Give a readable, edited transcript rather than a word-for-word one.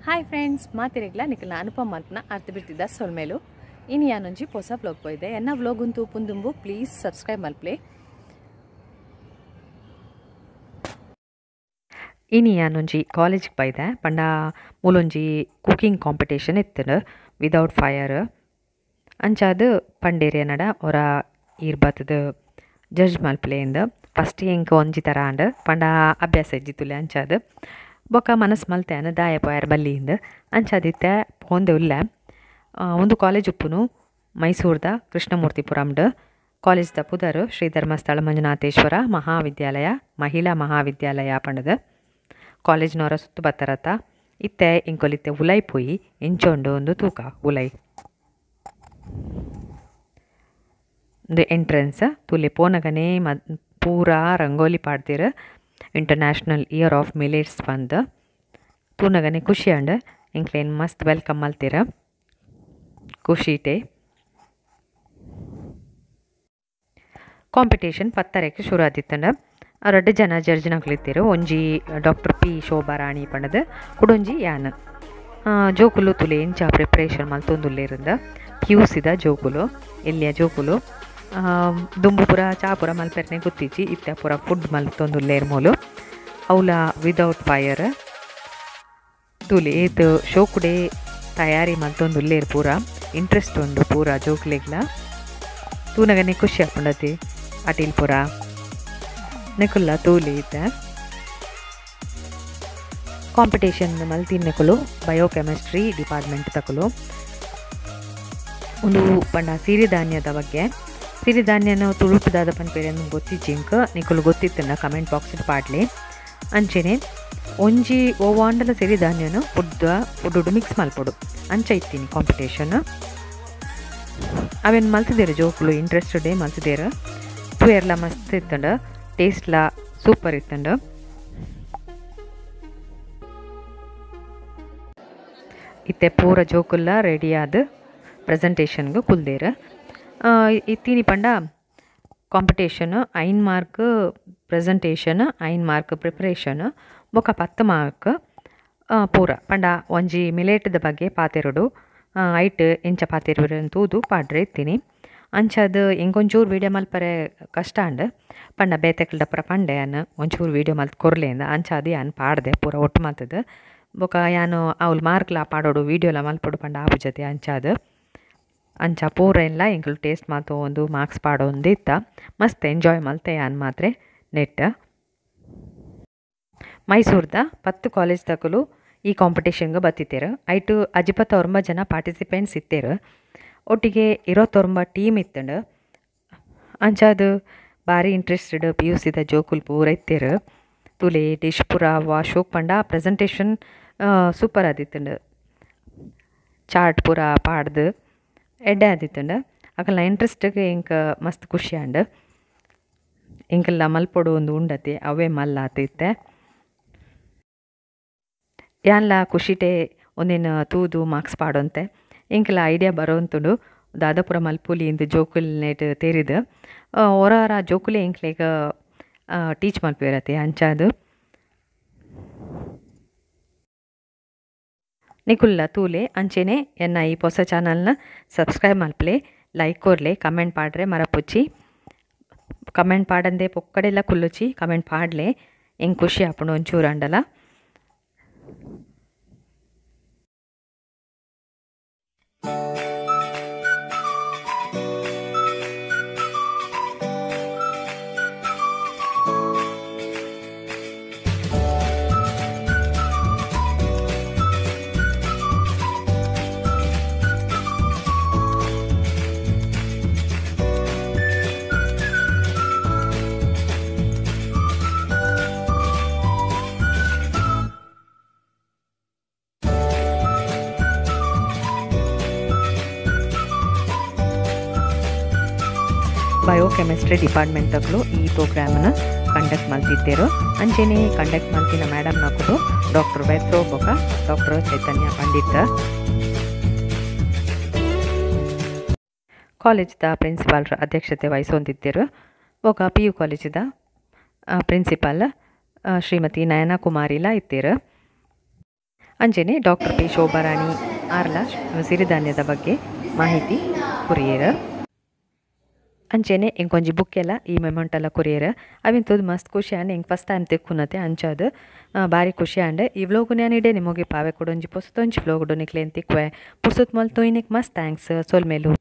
Hi friends, ಮಾತಿರೆಗ್ಲ ನಿಕಲ್ನ ಅನುಪಮ ಮಲ್ಪನ ಅರ್ಥ ಬಿಡ್ತಿದ್ದ ಸೊಲ್ಮೇಲು. ಇನಿ ಯಾನೊಂಜಿ ಪೊಸ ವ್ಲಾಗ್ ಪೋಯಿದೆ. ಎನ್ನ ವ್ಲಾಗ್ ಉಂತು ಪುಂದುಂಬು ಪ್ಲೀಸ್ ಸಬ್ಸ್ಕ್ರೈಬ್ ಮಲ್ಪ್ಲೆ. ಇನಿ ಯಾನೊಂಜಿ ಕಾಲೇಜ್ಗೆ ಪೋಯಿದೆ. ಪಂಡ ಮೂಲೊಂಜಿ ಕುಕಿಂಗ್ ಕಾಂಪಿಟೇಷನ್ ಇತ್ತು ವಿದೌಟ್ ಫೈರ್. ಅಂಚಾದ್ ಪಂಡೇರಿ ನಡ ಒರ ಈರ್ ಬತ್ತದ ಜಡ್ಜ್ ಮಲ್ಪ್ಲೆಯಿಂದ ಫಸ್ಟ್ ಎಂಕ್ ಒಂಜಿ ಥರ ಆಂಡ್ ಪಂಡ ಅಭ್ಯಾಸ ಇಜ್ಜಿತ್ತುಲೆ. ಅಂಚಾದ್ ಬೊಕ್ಕ ಮನಸ್ಸು ಮಲ್ತೆ ದಾಯ ಪೋಯರ್ ಬಲ್ಲಿಯಿಂದ ಅಂಚಾದಿತ್ತೆ ಪೋಂದೆ ಉಲ್ಲೆ. ಒಂದು ಕಾಲೇಜ್ ಉಪ್ಪುನು ಮೈಸೂರ್ದ ಕೃಷ್ಣಮೂರ್ತಿಪುರಂಡ್. ಕಾಲೇಜ್ದ ಪುದರ್ ಶ್ರೀ ಧರ್ಮಸ್ಥಳ ಮಂಜುನಾಥೇಶ್ವರ ಮಹಾವಿದ್ಯಾಲಯ ಮಹಿಳಾ ಮಹಾವಿದ್ಯಾಲಯ ಪಂಡದ. ಕಾಲೇಜ್ನವರ ಸುತ್ತು ಬತ್ತರತ್ತ ಇತ್ತೆ ಇಂಕೊಲಿತ್ತೆ ಉಲೈ ಪೋಯಿ ಎಂಚೊಂಡು ಒಂದು ತೂಕ ಉಲೈ ಒಂದು ಎಂಟ್ರೆನ್ಸ್ ತುಲೆ ಪೋನಗನೇ ಪೂರಾ ರಂಗೋಲಿ ಪಾಡ್ದಿರ. ಇಂಟರ್ನ್ಯಾಷನಲ್ ಇಯರ್ ಆಫ್ ಮಿಲೆಟ್ಸ್ ಬಂದು ತೂನಗನೆ ಖುಷಿ ಅಂಡ್ ಎಂಕ್ಲೇನ್ ಮಸ್ತ್ welcome ಮಲ್ತೀರ ಖುಷಿಟೆ. ಕಾಂಪಿಟೇಷನ್ 10 ಶುರು ಆದಿತ್ತಂಡ. ರಡ್ಡು ಜನ ಜಡ್ಜ್ನಕ್ಲಿತ್ತೀರು. ಒಂಜಿ ಡಾಕ್ಟರ್ ಪಿ ಶೋಭಾರಾಣಿ ಪಂಡದು, ಕುಡೊಂಜಿ ಯಾನ್. ಜೋಕುಲು ತುಲೆ ಎಂಚ ಪ್ರಿಪ್ರೇಷನ್ ಮಲ್ತೊಂದುಲ್ಲೇರಿಂದ. ಪಿ ಯು ಸಿದ ಜೋಕುಲು ಎಲ್ಲಿಯ ಜೋಕುಲು ದುಂಬು ಪೂರ ಚಾ ಪೂರ ಮಲ್ಪೆರ್ನೆ ಗೊತ್ತಿಜ್ಜಿ. ಇತ್ತೆ ಪೂರ ಫುಡ್ ಮಲ್ತೊಂದುಲ್ಲೇರ್ ಮೂಲು. ಅವಲ ವಿದೌಟ್ ಫೈರ್ ತುಲೆ ಏತ್ ಶೋಕುಡೆ ತಯಾರಿ ಮಲ್ತೊಂದುಲ್ಲೇರ್. ಪೂರ ಇಂಟ್ರೆಸ್ಟ್ ಉಂಡು ಪೂರ ಜೋಕುಲೆಗ್ಲ. ತೂನಗನೆ ಖುಷಿ ಆಪುಂಡತಿ ಅಟಿಲ್ ಪೂರ ನೆಕುಲ್ಲ ತೂಲಿ ಇತ್ತೆ. ಕಾಂಪಿಟೇಷನ್ ಮಲ್ತಿನ್ನೆಕುಲು ಬಯೋಕೆಮಿಸ್ಟ್ರಿ ಡಿಪಾರ್ಟ್ಮೆಂಟ್ ತಕುಲು. ಒಂದು ಪಂಡ ಸಿರಿಧಾನ್ಯದ ಬಗ್ಗೆ. ಸಿರಿಧಾನ್ಯನ ತುಳುಟುದಾದ ಪನ್ಪೇರೆನ್ ಗೊತ್ತಿಜ್ಜಿಂಕ್ ನಿಕುಲು ಗೊತ್ತಿತ್ತನ್ನ ಕಮೆಂಟ್ ಬಾಕ್ಸ್ ಪಾಡ್ಲಿ. ಅಂಚೆನೆ ಒಂಜಿ ಓವಾಂಡಲ ಸಿರಿಧಾನ್ಯನ ಫುಡ್ ಮಿಕ್ಸ್ ಮಲ್ಪೊಡು ಅಂಚ ಇತ್ತೀನಿ ಕಾಂಪಿಟೇಷನ್. ಅವೇನು ಮಲ್ತಿದ್ದೇರು ಜೋಕುಲು ಇಂಟ್ರೆಸ್ಟೆಡ್ ಮಲ್ತಿದ್ದೇರು. ತೂಯರ್ಲ ಮಸ್ತ್ ಇತ್ತಂಡ, ಟೇಸ್ಟ್ಲ ಸೂಪರ್ ಇತ್ತಂಡ. ಇತ್ತೆ ಪೂರ ಜೋಕುಲ್ಲ ರೆಡಿಯಾದ ಪ್ರೆಸೆಂಟೇಷನ್ಗೆ ಕುಲ್ದೇರು. ಇತ್ತೀನಿ ಪಂಡ competition 5 mark presentation, 5 mark preparation, ಬೊಕ್ಕ 10 ಮಾರ್ಕ್ ಪೂರ. ಪಂಡ ಒಂಜಿ ಮಿಲೇಟ್ದ ಬಗ್ಗೆ ಪಾತೆರಡು ಐಟ್ ಎಂಚ ಪಾತೆರು ತೂದು ಪಾಡ್ರೆ ಇತ್ತೀನಿ. ಅಂಚಾದ್ ಎಂಕೊಂಚೂರು ವೀಡಿಯೋ ಮಲ್ಪರೆ ಕಷ್ಟ ಅಂಡ್. ಪಂಡ ಬೇತೆಕ್ಲ್ಡ ಪೂರ ಪಂಡೆ ಯಾನ್ ಒಂಚೂರು ವೀಡಿಯೋ ಮಲ್ತ್ ಕೊರ್ಲೆಂದ. ಅಂಚಾದ್ ಯಾನ್ ಪಾಡ್ದೆ ಪೂರ ಒಟ್ಟು ಮಲ್ತದ. ಬೊಕ್ಕ ಯಾನು ಅವ್ಲು ಮಾರ್ಕ್ಲ ಪಾಡೋಡು ವೀಡಿಯೋಲ ಮಲ್ಪೊಡು ಪಂಡ ಆಪುಜತೆ. ಅಂಚಾದ್ ಅಂಚ ಪೂರ ಎಲ್ಲ ಎಂಕುಲು ಟೇಸ್ಟ್ ಮಲ್ತೊಂದು ಮಾರ್ಕ್ಸ್ ಪಾಡೊಂದು ಇತ್ತ. ಮಸ್ತ್ ಎಂಜಾಯ್ ಮಲ್ತೆ ಯಾನ್ ಮಾತ್ರೆ ನೆಟ್. ಮೈಸೂರ್ದ 10 ಕಾಲೇಜ್ ತಕಲು ಈ ಕಾಂಪಿಟೇಷನ್ಗೆ ಬತ್ತಿತ್ತೇರು. ಐಟು 59 ಜನ ಪಾರ್ಟಿಸಿಪೆಂಟ್ಸ್ ಇತ್ತೇರು. ಒಟ್ಟಿಗೆ 29 ಟೀಮ್ ಇತ್ತಂಡು. ಅಂಚಾದ್ ಭಾರಿ ಇಂಟ್ರೆಸ್ಟೆಡ್ ಪಿ ಯು ಸಿದ ಜೋಕುಲು ಪೂರ ಇತ್ತೇರು. ತುಲೆ ಡಿಶ್ ಪೂರ ವಾಶೋಕ್ ಪಂಡ ಪ್ರೆಸೆಂಟೇಷನ್ ಸೂಪರ್ ಆದಿತ್ತಂಡು. ಚಾರ್ಟ್ ಪೂರ ಪಾಡ್ದು ಎಡ್ಡೆ ಆದಿತ್ತಂಡು. ಅಕಲ್ನ ಇಂಟ್ರೆಸ್ಟ್ಗೆ ಎಂಕ ಮಸ್ತ್ ಖುಷಿ ಆಂಡ್. ಎಂಕೆಲ್ಲ ಮಲ್ಪೊಡು ಒಂದು ಉಂಡತಿ ಅವೇ ಮಲ್ಲ ಆತಿತ್ತೆ. ಯಾನ್ಲ ಖುಷಿಟೆ ಒಂದೇನು ತೂದು ಮಾರ್ಕ್ಸ್ ಪಾಡೋಂತೆ ಎಂಕೆಲ್ಲ ಐಡಿಯಾ ಬರೋಂತುಂಡು. ದಾದಾಪುರ ಮಲ್ಪುಲಿ ಇಂದು ಜೋಕುಲ್ ನೆಟ್ ತೇರಿದು ಹೊರ ಹೊರ ಜೋಕುಲೆ ಎಂಕ್ಲೆಗ್ ಟೀಚ್ ಮಲ್ಪಿರತ್ತೆ. ಅಂಚಾದು ನಿಕುಲ್ಲ ತೂಲೆ. ಅಂಚೆನೆ ಎನ್ನ ಈ ಪೊಸ ಚಾನಲ್ನ ಸಬ್ಸ್ಕ್ರೈಬ್ ಮಲ್ಪಲೆ, ಲೈಕ್ ಕೊರ್ಲೆ, ಕಮೆಂಟ್ ಪಾಡ್ರೆ ಮರಪುಚ್ಚಿ. ಕಮೆಂಟ್ ಪಾಡಂದೆ ಪೊಕ್ಕಡೆಲ್ಲ ಕುಲ್ಲುಚಿ ಕಮೆಂಟ್ ಪಾಡ್ಲೆ. ಎಂಕ್ ಖುಷಿ ಆಪುಂಡು ಒಂಚೂರು ಅಂಡಲ. ಬಯೋಕೆಮಿಸ್ಟ್ರಿ ಡಿಪಾರ್ಟ್ಮೆಂಟ್ ತಕಲು ಈ ಪ್ರೋಗ್ರಾಮನ್ನು ಕಂಡಕ್ಟ್ ಮಲ್ತಿದ್ದೇರು. ಅಂಚೆನೆ ಕಂಡಕ್ಟ್ ಮಲ್ತಿನ ಮೇಡಮ್ ನಕುಲು ಡಾಕ್ಟರ್ ವೈತ್ರೋ ಬೊಕ ಡಾಕ್ಟರ್ ಚೈತನ್ಯ ಪಂಡಿತ್. ಕಾಲೇಜ್ದ ಪ್ರಿನ್ಸಿಪಾಲ್ರ ಅಧ್ಯಕ್ಷತೆ ವಹಿಸೊಂದಿದ್ದರು. ಬೊಕ ಪಿ ಯು ಕಾಲೇಜಿದ ಪ್ರಿನ್ಸಿಪಾಲ್ ಶ್ರೀಮತಿ ನಯನ ಕುಮಾರಿಲ ಇತ್ತೀರು. ಅಂಚೆನೆ ಡಾಕ್ಟರ್ ಪಿ ಶೋಭಾರಾಣಿ ಆರ್ಲ ಸಿರಿಧಾನ್ಯದ ಬಗ್ಗೆ ಮಾಹಿತಿ ಕೊರಿಯೆರ್. ಅಂಚೆನೆ ಎಂಕೊಂಜಿ ಬುಕ್ಕೆಲ ಈ ಮೆಮೊಂಟಲ ಕೊರಿಯೆರ್. ಅವೆನ್ ತೂದು ಮಸ್ತ್ ಖುಷಿ ಆಂಡ್. ಎಂಕ್ ಫಸ್ಟ್ ಟೈಮ್ ತಿಕ್ಕುನತೆ ಅಂಚಾದ್ ಬಾರಿ ಖುಷಿ ಆಂಡ್. ಈ ವ್ಲೋಗ್ ಯಾನ್ ಇಡೆ ನಿಮಗೆ ಪಾವೆ ಕೊಡೊಂಜಿ ಪೊಸತೊಂಜಿ ವ್ಲೋಗ್ ನಿಕ್ಲೆನ್ ತಿಕ್ಕುವೆ. ಪುರ್ಸೊತ್ ಮಲ್ತ್ ತೂಯಿನೆಕ್ ಮಸ್ತ್ thanks. ಸೊಲ್ಮೆಲು.